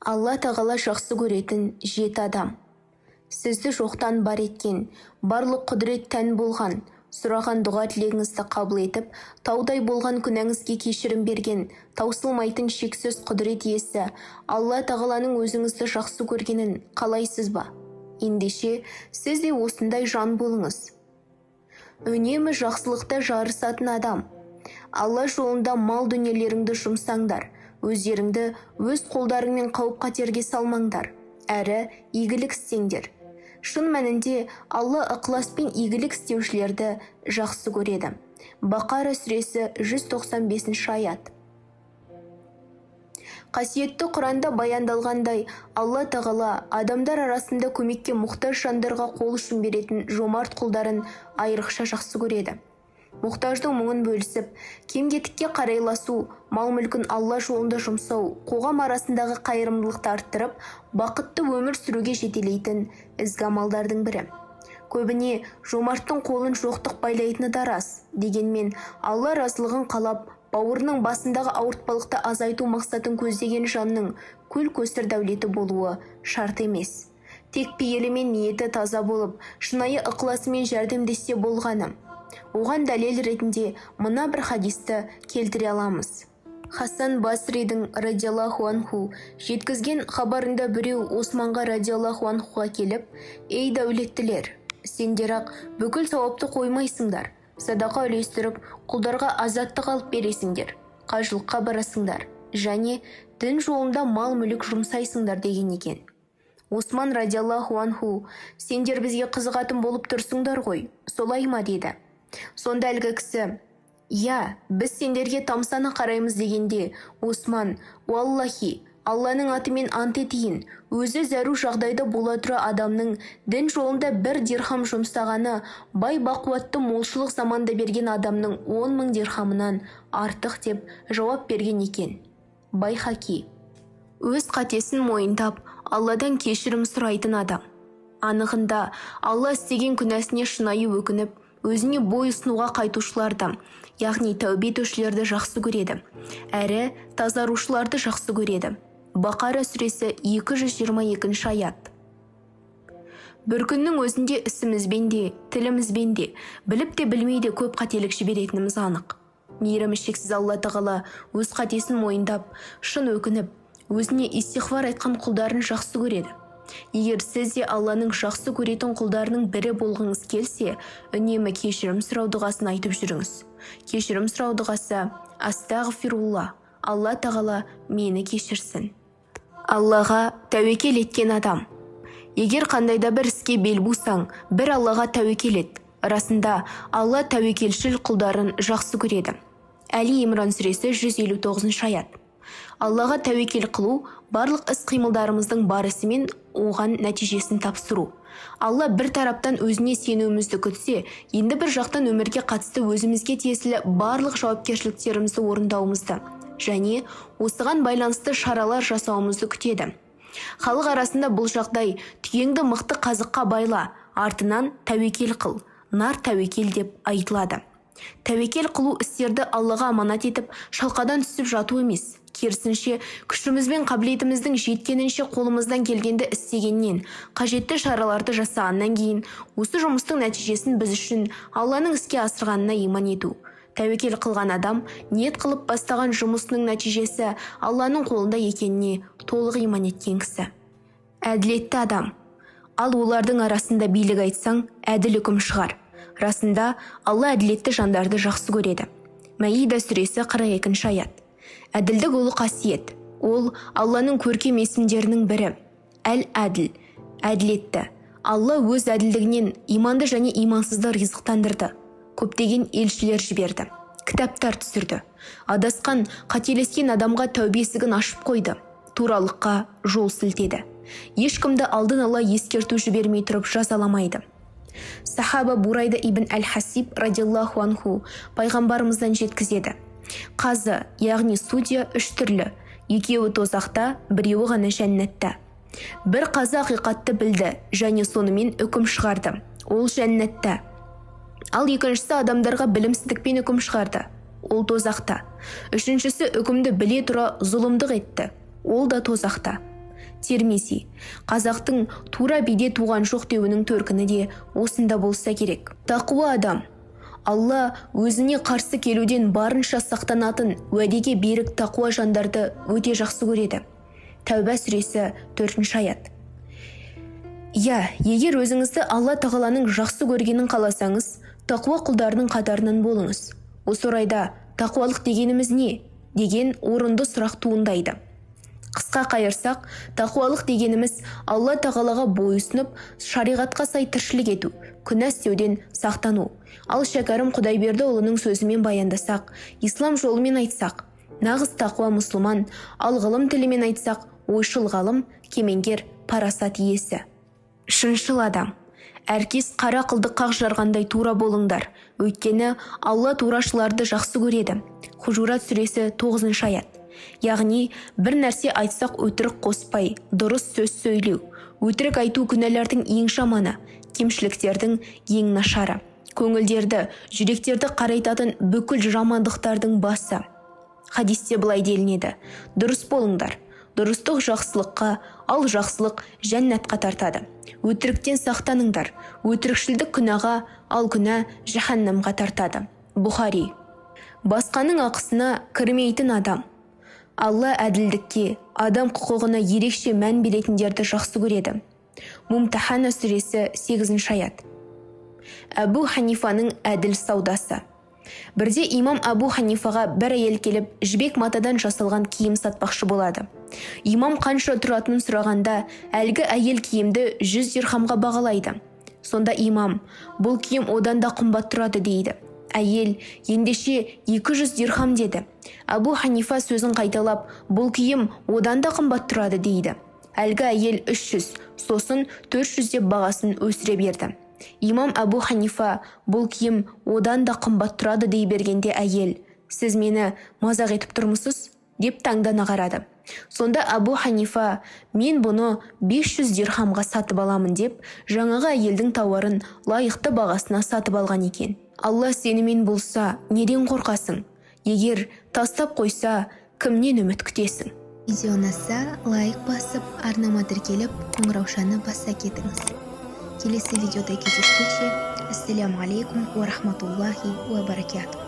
Алла тағала жақсы көретін жеті адам. Сізді жоқтан бар еткен, барлық құдірет тән болған, сұраған дұға тілегіңізді қабыл етіп, таудай болған күнәңізге кешірім берген, таусылмайтын шексіз құдірет иесі Алла тағаланың өзіңізді жақсы көргенін қалайсыз ба? Ендеше, сіз де осындай жан болыңыз. Үнемі жақсылықта жарысатын адам. Алла жолында мал дүниелеріңді жұмсаңдар, өздеріңді өз қолдарыңмен қауіп-қатерге салмаңдар, әрі игілік істеңдер. Шын мәнінде Алла ықыласпен игілік істеушілерді жақсы көреді. Бақара сүресі 195 аят. Қасиетті Құранда баяндалғандай, Алла тағала адамдар арасында көмекке мұқтаж жандарға қол ұшын беретін жомарт құлдарын айрықша жақсы көреді. Мұқтаждың мұңын бөлісіп, кем-кетікке қарайласу, мал-мүлкін Алла жолында жұмсау, қоғам арасындағы қайырымдылықты арттырып, бақытты өмір сүруге жетелейтін ізгі амалдардың бірі. Көбіне жомарттың қолын жоқтық байлайтыны да рас. Дегенмен Алла разылығын қалап, бауырының басындағы ауыртпалықты азайту мақсатын көздеген жанның көл-көсір дәулеті болуы шарт емес. Тек пейілі мен ниеті таза болып, шынайы ықыласымен жәрдемдессе болғаны. Оған дәлел ретінде мына бір хадисті келтіре аламыз. Хасан Басридің радиаллаху анху жеткізген хабарында біреу Османға радиаллаху анхуға келіп, «Ей дәулеттілер, сендер-ақ бүкіл сауапты қоймайсыңдар, садақа үлестіріп, құлдарға азаттық алып бересіңдер, қажылыққа барасыңдар және дін жолында мал-мүлік жұмсайсыңдар» деген екен. Осман радиаллаху анху, «Сендер бізге қызығатын болып тұрсыңдар ғой, солай ма?» деді. Сонда әлгі кісі, «Я, біз сендерге тамсана қараймыз» дегенде, Осман, «Уаллахи, Алланың атымен ант етейін, өзі зәру жағдайда бола тұра адамның дін жолында бір дирхам жұмсағаны бай бақуатты молшылық заманда берген адамның 10 мың дирхамынан артық» деп жауап берген екен. Байхаки. Өз қатесін мойындап, Алладан кешірім сұрайтын адам. Анығында, Алла істеген күнәсіне шынайы өкініп, өзіне бой ұсынуға қайтушыларды, яғни тәубе етушілерді жақсы көреді, әрі тазарушыларды жақсы көреді. Бақара сүресі 222 аят. Бір күннің өзінде ісімізбен де, тілімізбен де, біліп те білмей де көп қателік жіберетініміз анық. Мейірімі шексіз Алла тағала өз қатесін мойындап, шын өкініп, өзіне истиғфар айтқан құлдарын жақсы көреді. Егер сіз де Алланың жақсы көретін құлдарының бірі болғыңыз келсе, үнемі кешірім сұрау дұғасын айтып жүріңіз. Кешірім сұрау дұғасы Астағфирулла, Алла тағала мені кешірсін. Аллаға тәуекел еткен адам. Егер қандай да бір іске бел бусаң, бір Аллаға тәуекел ет. Расында, Алла тәуекелшіл құлдарын жақсы көреді. Әли Имран сүресі 159 аят. Аллаға тәуекел қылу, барлық іс-қимылдарымыздың барысымен оған нәтижесін тапсыру. Алла бір тараптан өзіне сенуімізді күтсе, енді бір жақтан өмірге қатысты өзімізге тиесілі барлық жауапкершіліктерімізді орындауымызды және осыған байланысты шаралар жасауымызды күтеді. Халық арасында бұл жағдай түйеңді мықты қазыққа байла, артынан тәуекел қыл, нар тәуекел деп айтылады. Тәуекел қылу істерді Аллаға аманат етіп, шалқадан түсіп жату емес. Керісінше, күшіміз бен қабілетіміздің жеткенінше қолымыздан келгенді істегеннен, қажетті шараларды жасағаннан кейін, осы жұмыстың нәтижесін біз үшін Алланың іске асырғанына иман ету. Тәуекел қылған адам ниет қылып бастаған жұмысының нәтижесі Алланың қолында екеніне толық иман еткен кісі. Әділетті адам. Ал олардың арасында билік айтсаң, әділ үкім шығар. Расында, Алла әділетті жандарды жақсы көреді. Мәида сүресі 42 аят. Әділдік ұлы қасиет. Ол Алланың көркем есімдерінің бірі. Әл-әділ, әділетті. Алла өз әділдігінен иманды және имансызды ризықтандырды. Көптеген елшілер жіберді. Кітаптар түсірді. Адасқан, қателескен адамға тәубе есігін ашып қойды. Туралыққа жол сілтеді. Ешкімді алдын ала ескерту жібермей тұрып жазаламайды. Сахаба Бурайда ибн әл-Хасиб радиаллаху анху пайғамбарымыздан жеткізеді. Қазы, яғни судья үш түрлі, екеуі тозақта, біреуі ғана жәннатта. Бір қазы ақиқатты білді және сонымен үкім шығарды. Ол жәннатта. Ал екіншісі адамдарға білімсіздікпен үкім шығарды. Ол тозақта. Үшіншісі үкімді біле тұра зұлымдық етті. Ол да тозақта. Термизи. Қазақтың «тура биде туған жоқ» деуінің төркіні де осында болса керек. Тақуа адам – Алла өзіне қарсы келуден барынша сақтанатын, уәдеге берік тақуа жандарды өте жақсы көреді. Тәуба сүресі, 4 аят. Иә, егер өзіңізді Алла Тағаланың жақсы көргенін қаласаңыз, тақуа құлдарының қатарынан болыңыз. Осы орайда тақуалық дегеніміз не деген орынды сұрақ туындайды. Қысқа қайырсақ, тақуалық дегеніміз – Алла Тағалаға бойұсынып, шариғатқа сай тіршілік ету, күнә істеуден сақтану. Ал Шәкәрім Құдайбердіұлының сөзімен баяндасақ, ислам жолымен айтсақ, нағыз тақуа мұсылман, ал ғылым тілімен айтсақ, ойшыл ғалым, кемеңгер парасат иесі, шыншыл адам. Әркез қара қылды қақ жарғандай тура болыңдар, өйткені Алла турашыларды жақсы көреді. Хужурат сүресі, 9 аят. Яғни бір нәрсе айтсақ, өтірік қоспай, дұрыс сөз сөйлеу. Өтірік айту – күнәлардың ең жаманы, кемшіліктердің ең нашары, көңілдерді, жүректерді қарайтатын бүкіл жамандықтардың басы. Хадисте былай делінеді: «Дұрыс болыңдар, дұрыстық жақсылыққа, ал жақсылық жәннатқа тартады. Өтіріктен сақтаныңдар, өтірікшілдік күнәға, ал күнә жаһаннамға тартады». Бұхари. Басқаның ақысына кірмейтін адам. Алла әділдікке, адам құқығына ерекше мән беретіндерді жақсы көреді. Мумтахана сүресі, 8 аят. Әбу Ханифаның әділ саудасы. Бірде имам Әбу Ханифаға бір әйел келіп, жібек матадан жасалған киім сатпақшы болады. Имам қанша тұратынын сұрағанда, әлгі әйел киімді 100 дирхамға бағалайды. Сонда имам: «Бұл киім одан да қымбат тұрады», – дейді. Әйел: «Ендеше 200 дирхам», – деді. Әбу Ханифа сөзін қайталап: «Бұл киім одан да қымбат тұрады», – дейді. Әлгі әйел 300, сосын 400 деп бағасын өсіре берді. Имам Әбу Ханифа: «Бұл киім одан да қымбат тұрады», – дей бергенде, әйел: «Сіз мені мазақ етіп тұрмысыз?» – деп таңдана қарады. Сонда Әбу Ханифа: «Мен бұны 500 дирхамға сатып аламын», – деп, жаңағы әйелдің тауарын лайықты бағасына сатып алған екен. Алла сенімен болса, неден қорқасың? Егер тастап қойса, кімнен үміт күтесің? Видео ұнаса, лайк басып, арнама тіркеліп, қоңыраушаны баса кетіңіз. Келесі видеода кездескенше, ассаляму алейкум уа рахматуллахи уа баракатух.